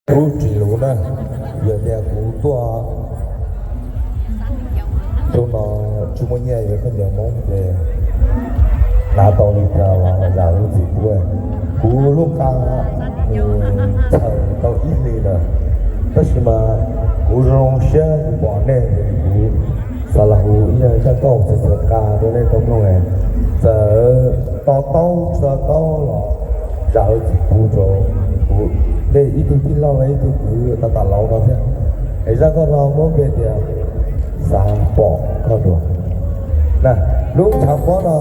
Kuv tsis luv na, yog tias kuv tuaj xyoo no tsis muaj nyiaj yuav khaub ncaws Hmoob ces hnav tau li cas los zam lub txim pub. Kuv lub qa txhaws tau ib hlis lawm, tab sis mas kuv zoo siab kuv pom nej ces kuv xav los hu ib zaj nkauj txhawv txhawv qa rau nej tau mloog. Txawm to taub tsis to taub los zam lub txim pub rau kuv, nej ib tug tij laug los ib tug kwv tab tom laus no thiab. Es zaj nkauj no muab npe tias Xav Pom Koj Dua. Na, lub ntshav pob no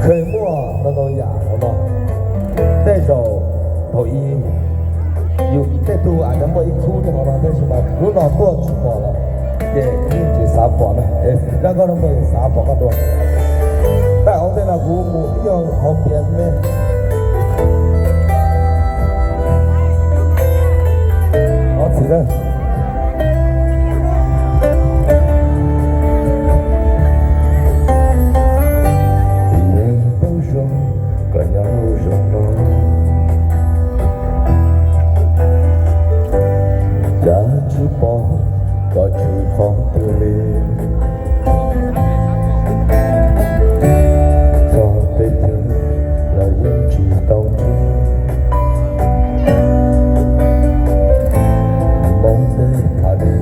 kheev muaj ntau ntau yam hauv no. Tej zaum thaum ub yus tej tug aaj yog muaj ib khub nyob hauv no tab sis mas hnub no tuaj tsis pom lawm, ces yeej tsis xav pom na. Es zaj nkauj no muaj tias Xav Pom Koj Dua. Thaum ub tej no kuv mus ib nyuag hauv piav me ob txhis na. Yeej paub zoo koj nyob lub zos no, cas tsis pom koj tshwm qhov twg li. Txog peb caug los yeej tsis tau ntsib, mob teb phav dej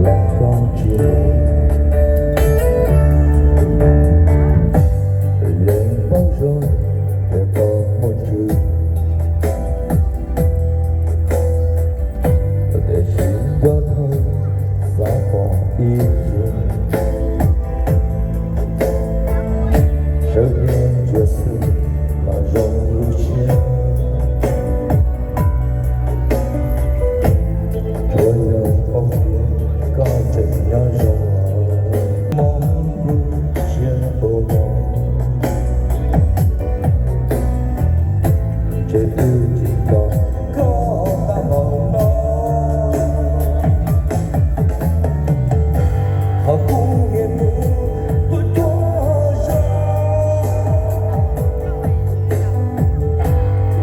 los koj tsis mus. Yeej paub zoo tias koj muaj tswv, tiam sis nco dhau xav pom ib zaug. Sawv nyiag ntsia xwb los zoo lub siab, tsuas yog paub tias koj tseem nyob zoo. Mob kuv siab ua mob, ces twb tsis tau koj tag npaum no. Qhov kuv niaj hnub tuaj cuag zog,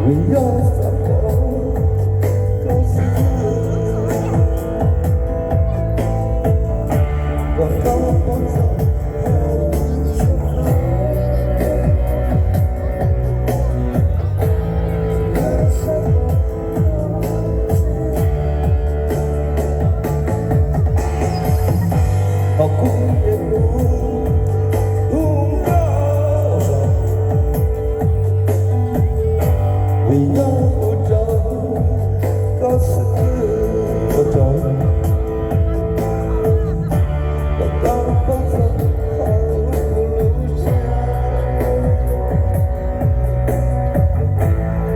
vim yog xav pom koj xwb, kom koj paub txog. Qhov kuv niaj hnub hu nkauj zog, vim yog ua rau koj xwb, ua rau kom koj paub txog hauv kuv lub siab.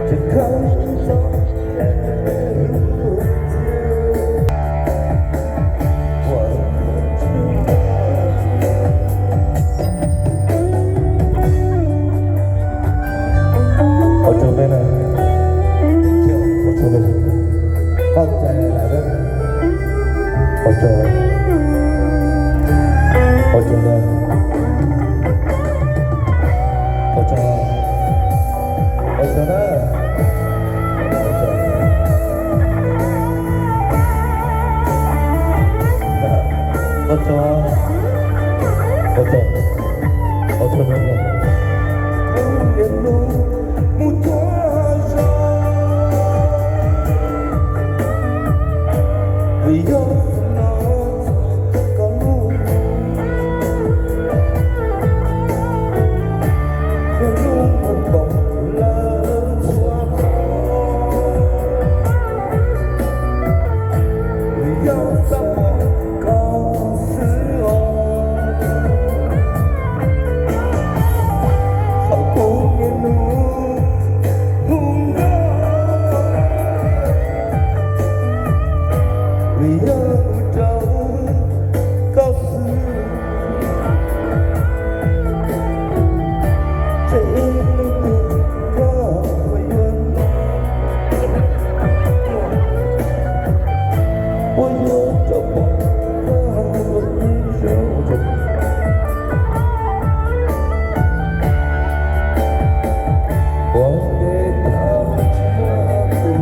Tsis kheev txog Ua tsaug nej na. Ua tsaug nej. Qoj cai lawm na. Ua tsaug. Ua tsaug na. Ua tsaug. Ua tsaug na. Ua tsaug. Ua tsaug. Ua tsaug. Ua tsaug. Mus cuag zog, vim yog no txog koj lub, koj lub mus npaum lawm txhua qhov, vim yog xav pom koj xwb os. Thaum kuv niaj hnub hu nkauj, vim yog ua rau koj xwb. Tseg ib hnub twg koj puas yuav los, puas yuav rov pom koj ib zaug. Ua ntej thawj tshiab kuv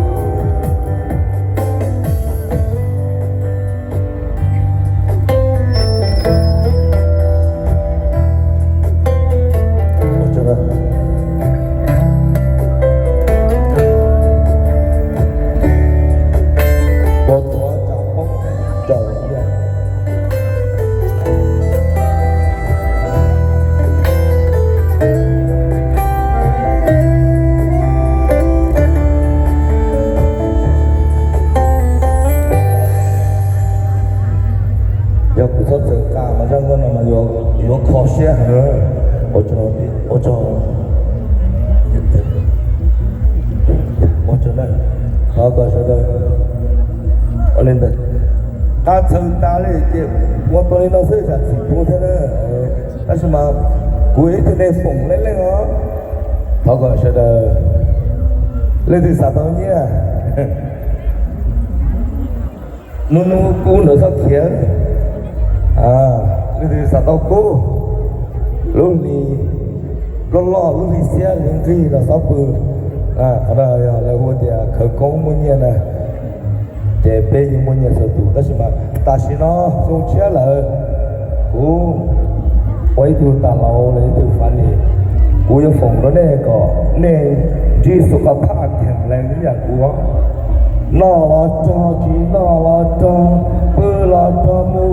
Qab txhawv tas li ces ua tau li no xwb tsam txim pub thiab na. Tab sis mas kuv ib tug neeg foom leej leej os. Thov kom sawv daws leej twg xav tau nyiaj, nub nub kub ntawd txhob khiav, leej twg xav tau kub, lub hli loj loj, lub hli xiab hli nqig los txhob pw. Qhov no yog lawv hu tias khawv koob muaj nyiaj na. Ces peb yeej muaj nyiaj txhua tus, tab sis mas tam sim no xyoo tshiab lawm, kuv ua ib tug tas laus los ib tug fav li, kuv yuav foom rau nej kom nej ntsib xu kho phaj kheem lees ib yam kuv. Noj los rog, tsis noj los rog, pw los rog, mus